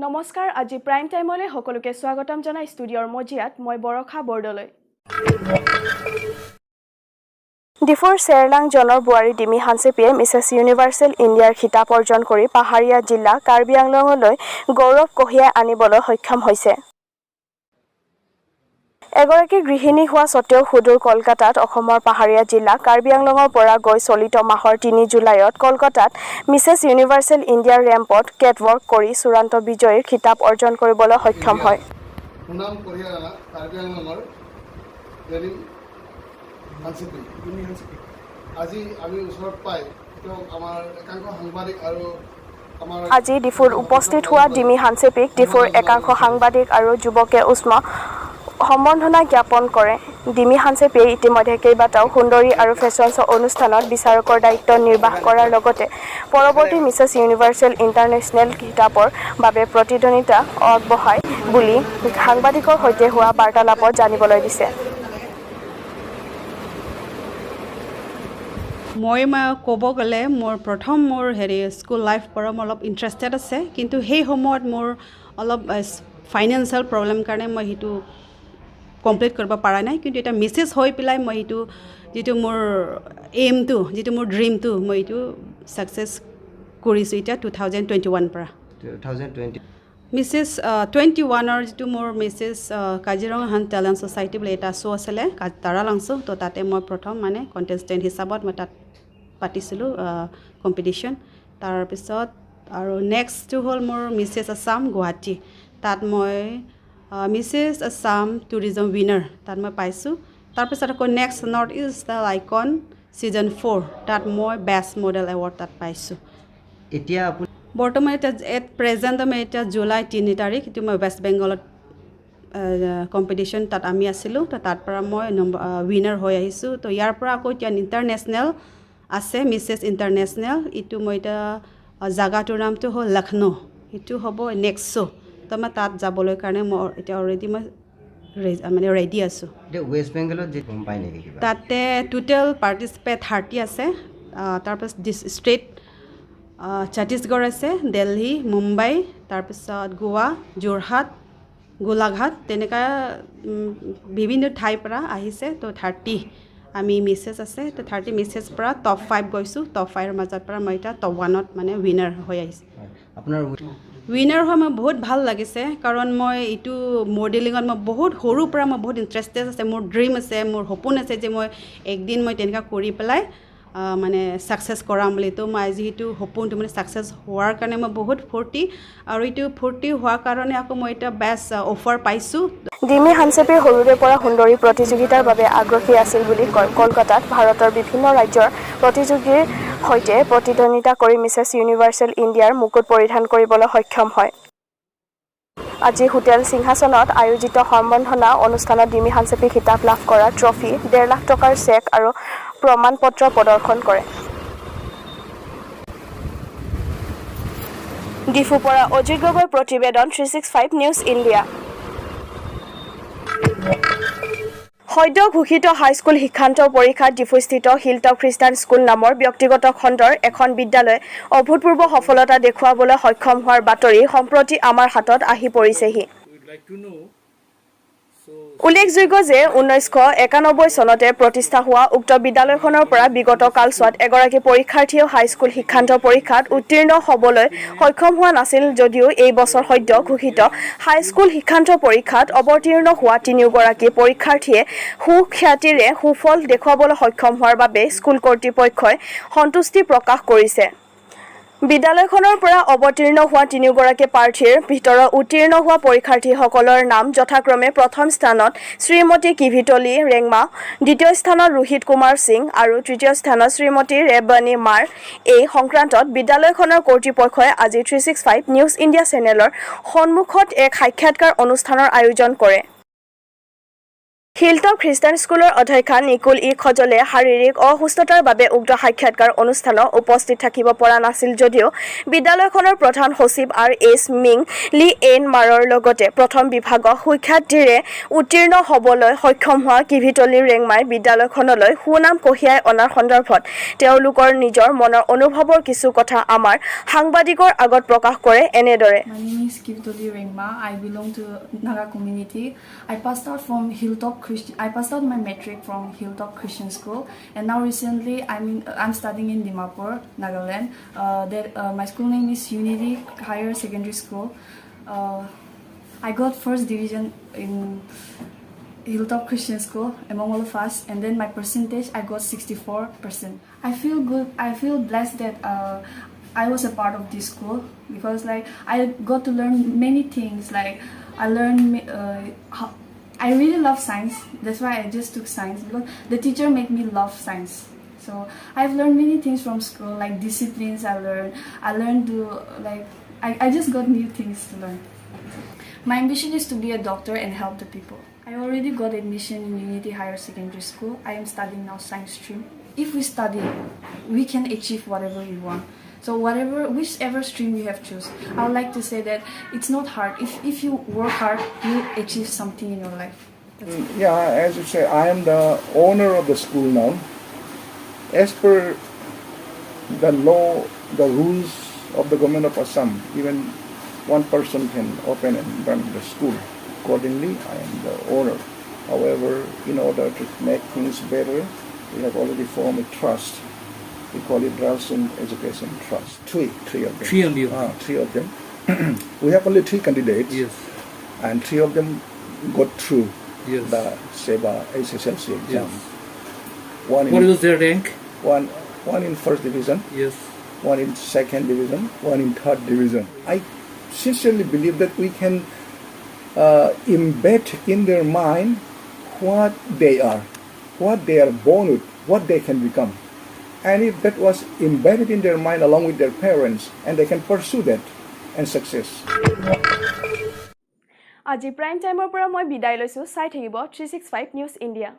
নমস্কাৰ, আজি প্ৰাইম টাইমলৈ সকলোকে স্বাগতম জনাই ষ্টুডিঅ'ৰ মজিয়াত মই বৰষা বৰদলৈ। ডিফুৰ চেৰলাং জনৰ বোৱাৰী ডিমি হানচেপিয়ে মিছেছ ইউনিভাৰ্চেল ইণ্ডিয়াৰ খিতাপ অৰ্জন কৰি পাহাৰীয়া জিলা কাৰ্বি আংলঙলৈ গৌৰৱ কঢ়িয়াই আনিবলৈ সক্ষম হৈছে। এগৰাকী গৃহিণী হোৱা স্বত্তেও সুদূৰ কলকাতাত অসমৰ পাহাৰীয়া জিলা কাৰ্বি আংলঙৰ পৰা গৈ চলিত মাহৰ 3 জুলাইত কলকাতাত মিছেছ ইউনিভাৰ্চেল ইণ্ডিয়াৰ ৰেম্পত কেটৱাক কৰি চূড়ান্ত বিজয়ীৰ খিতাপ অৰ্জন কৰিবলৈ সক্ষম হয়। সুনাম কঢ়িয়াই অনা কাৰ্বি আংলঙৰ ডেমি হানচিপি। আজি আমি ওচৰত পাই তেওঁক আমাৰ একাংশ সাংবাদিক আৰু আমাৰ আজি ডিফুত উপস্থিত হোৱা ডিমি হানচেপিক ডিফুৰ একাংশ সাংবাদিক আৰু যুৱকে উষ্ম সম্বৰ্ধনা জ্ঞাপন কৰে। ডিমি হানচেপিয়ে ইতিমধ্যে কেইবাটাও সুন্দৰী আৰু ফেশ্বন শ্ব' অনুষ্ঠানত বিচাৰকৰ দায়িত্ব নিৰ্বাহ কৰাৰ লগতে পৰৱৰ্তী মিছেছ ইউনিভাৰ্চেল ইণ্টাৰনেশ্যনেল খিতাপৰ বাবে প্ৰতিদ্বন্দ্বিতা আগবঢ়ায় বুলি সাংবাদিকৰ সৈতে হোৱা বাৰ্তালাপত জানিবলৈ দিছে। মই ক'ব গ'লে মোৰ প্ৰথম মোৰ হেৰি স্কুল লাইফ পৰা মোৰ অলপ ইণ্টাৰেষ্টেড আছে, কিন্তু সেই সময়ত মোৰ অলপ ফাইনেন্সিয়েল প্ৰব্লেম কাৰণে মই সেইটো কমপ্লিট কৰিব পৰা নাই। কিন্তু এতিয়া মিছেছ হৈ পেলাই মই সেইটো যিটো মোৰ এইমটো, যিটো মোৰ ড্ৰিমটো, মই এইটো ছাকচেছ কৰিছোঁ এতিয়া 2021 পৰা। 2020। মিছেছ 21ৰ যিটো মোৰ মিছেছ কাজিৰঙা হান টেলেণ্ট ছ'চাইটি বুলি এটা শ্ব' আছিলে তাৰালাংছ', তো তাতে মই প্ৰথম মানে কণ্টেষ্টেণ্ট হিচাপত মই তাত পাতিছিলোঁ কম্পিটিশ্যন। তাৰপিছত আৰু নেক্সটটো হ'ল মোৰ মিছেছ আছাম গুৱাহাটী। তাত মই মিছেছ আছাম টুৰিজম উইনাৰ তাত মই পাইছোঁ। তাৰপিছত আকৌ next North East Icon season 4, তাত মই বেষ্ট মডেল এৱাৰ্ড তাত পাইছোঁ। এতিয়া আপুনি বৰ্তমান এতিয়া এট প্ৰেজেণ্ট মই এতিয়া জুলাই 3 তাৰিখ এইটো মই ৱেষ্ট বেংগলত কম্পিটিশ্যন তাত আমি আছিলোঁ, তো তাৰ পৰা মই নম্বৰ উইনাৰ হৈ আহিছোঁ। তো ইয়াৰ পৰা আকৌ এতিয়া ইণ্টাৰনেশ্যনেল আছে, মিছেছ ইণ্টাৰনেশ্যনেল। এইটো মই এতিয়া জাগাটোৰ নামটো হ'ল লক্ষ্ণৌ, সেইটো হ'ব নেক্সট শ্ব'। তো মই তাত যাবলৈ কাৰণে মই এতিয়া অলৰেডি মই মানে ৰেডি আছোঁ। এতিয়া ৱেষ্ট বেংগলত যে গম পায় নেকি কিবা? তাতে টোটেল পাৰ্টিচিপেট 30 আছে। তাৰপাছত ষ্টেট ছত্তীশগড় আছে, দেলহি, মুম্বাই, তাৰপিছত গোৱা, যোৰহাট, গোলাঘাট, তেনেকুৱা বিভিন্ন ঠাইৰ পৰা আহিছে। তো 30 আমি মিছেছ আছে, তো 30 মিছেছ পৰা টপ 5 গৈছোঁ। টপ 5ৰ মাজৰ পৰা মই এতিয়া টপ 1ত মানে উইনাৰ হৈ আহিছোঁ। হয়। আপোনাৰ উইনাৰ হৈ মই বহুত ভাল লাগিছে, কাৰণ মই এইটো মডেলিঙত মই বহুত সৰুৰ পৰা মই বহুত ইণ্টাৰেষ্টেড আছে। মোৰ ড্ৰিম আছে, মোৰ সপোন আছে যে মই একদিন মই তেনেকুৱা কৰি পেলাই মানে ছাকচেছ কৰাম বুলি। তো মই আজি সেইটো সপোনটো মানে ছাকচেছ হোৱাৰ কাৰণে মই বহুত ফূৰ্তি আৰু এইটো ফূৰ্তি হোৱাৰ কাৰণে আকৌ মই এতিয়া বেষ্ট অফাৰ পাইছোঁ। ডিমি হানচেপি সৰুৰে পৰা সুন্দৰী প্ৰতিযোগিতাৰ বাবে আগ্ৰহী আছিল বুলি কয়। কলকাতাত ভাৰতৰ বিভিন্ন ৰাজ্যৰ প্ৰতিযোগীৰ সৈতে প্ৰতিদ্বন্দ্বিতা কৰি মিছেছ ইউনিভাৰ্চেল ইণ্ডিয়াৰ মুকুট পৰিধান কৰিবলৈ সক্ষম হয়। আজি হোটেল সিংহাসনত আয়োজিত সম্বৰ্ধনা অনুষ্ঠানত ডিমি হানচেপি খিতাপ লাভ কৰা ট্ৰফী, 1.5 লাখ টকাৰ চেক আৰু প্ৰমাণ পত্ৰ প্ৰদৰ্শন কৰে। ডিফুৰ পৰা অজিত গগৈৰ প্ৰতিবেদন, 365 নিউজ ইণ্ডিয়া। সদ্য ঘোষিত হাইস্কুল শিক্ষান্ত পৰীক্ষাত ডিফুস্থিত হিলটপ খ্ৰীষ্টান স্কুল নামৰ ব্যক্তিগত খণ্ডৰ এখন বিদ্যালয়ে অভূতপূৰ্ব সফলতা দেখুৱাবলৈ সক্ষম হোৱাৰ বাতৰি সম্প্ৰতি আমাৰ হাতত আহি পৰিছেহি। We'd like to know. So উল্লেখযোগ্য যে 1991 চনতে প্ৰতিষ্ঠা হোৱা উক্ত বিদ্যালয়খনৰ পৰা বিগত কালছোৱাত এগৰাকী পৰীক্ষাৰ্থীয়েও হাইস্কুল শিক্ষান্ত পৰীক্ষাত উত্তীৰ্ণ হ'বলৈ সক্ষম হোৱা নাছিল যদিও এই বছৰ সদ্য ঘোষিত হাইস্কুল শিক্ষান্ত পৰীক্ষাত অৱতীৰ্ণ হোৱা তিনিওগৰাকী পৰীক্ষাৰ্থীয়ে সুখ্যাতিৰে সুফল দেখুৱাবলৈ সক্ষম হোৱাৰ বাবে স্কুল কৰ্তৃপক্ষই সন্তুষ্টি প্ৰকাশ কৰিছে। বিদ্যালয়খনৰ পৰা অৱতীৰ্ণ হোৱা তিনিওগৰাকী প্ৰাৰ্থীৰ ভিতৰত উত্তীৰ্ণ হোৱা পৰীক্ষাৰ্থীসকলৰ নাম যথাক্ৰমে প্ৰথম স্থানত শ্ৰীমতী কিভিতলি ৰেংমা, দ্বিতীয় স্থানত ৰোহিত কুমাৰ সিং আৰু তৃতীয় স্থানত শ্ৰীমতী ৰেবনী মাৰ। এই সংক্ৰান্তত বিদ্যালয়খনৰ কৰ্তৃপক্ষই আজি 365 নিউজ ইণ্ডিয়া চেনেলৰ সন্মুখত এক সাক্ষাৎকাৰ অনুষ্ঠানৰ আয়োজন কৰে। হিলটপ খ্ৰীষ্টান স্কুলৰ অধ্যক্ষা নিকুল ই খজলে শাৰীৰিক অসুস্থতাৰ বাবে উক্ত সাক্ষাৎকাৰ অনুষ্ঠানত উপস্থিত থাকিব পৰা নাছিল যদিও বিদ্যালয়খনৰ প্ৰধান সচিব আৰ এইচ মিং লি এন মাৰৰ লগতে প্ৰথম বিভাগত সুখ্যাতিৰে উত্তীৰ্ণ হ'বলৈ সক্ষম হোৱা কিভিতলী ৰেংমাই বিদ্যালয়খনলৈ সুনাম কঢ়িয়াই অনাৰ সন্দৰ্ভত তেওঁলোকৰ নিজৰ মনৰ অনুভৱৰ কিছু কথা আমাৰ সাংবাদিকৰ আগত প্ৰকাশ কৰে এনেদৰে। My name is Kivtoli Rengma. I belong to Naga community. I passed out from Hilltop Christian. I passed out my matric from Hilltop Christian School, and now recently I'm studying in Dimapur, Nagaland. That my school name is Unity Higher Secondary School. I got first division in Hilltop Christian School among all of us, and then my percentage, I got 64%. I feel good. I feel blessed that I was a part of this school because, like, I got to learn many things. Like, I learned how, I really love science. That's why I just took science, because the teacher made me love science. So I've learned many things from school, like disciplines. I learned. I learned to like. I just got new things to learn. My ambition is to be a doctor and help the people. I already got admission in Unity Higher Secondary School. I am studying now science stream. If we study, we can achieve whatever we want. So whichever stream you have choose, I would like to say that it's not hard. If you work hard, you achieve something in your life. That's it. Yeah, as you say, I am the owner of the school now. As per the law, the rules of the government of Assam, even one person can open and run the school. Accordingly, I am the owner. However, in order to make things better, we have already formed a trust. We call it Ralston Education Trust. Three of them. Three only of Ah, three of them. We have only three candidates, and three of them got through the SEBA HSLC exam. One What in was their rank? one in first division, one in second division, one in third division. I sincerely believe that we can embed in their mind what they are, what they are born with, what they can become. And if that was embedded in their mind along with their parents, and they can pursue that and success. আজি prime টাইমৰ পৰা মই বিদায় লৈছোঁ। চাই থাকিব 365 news India.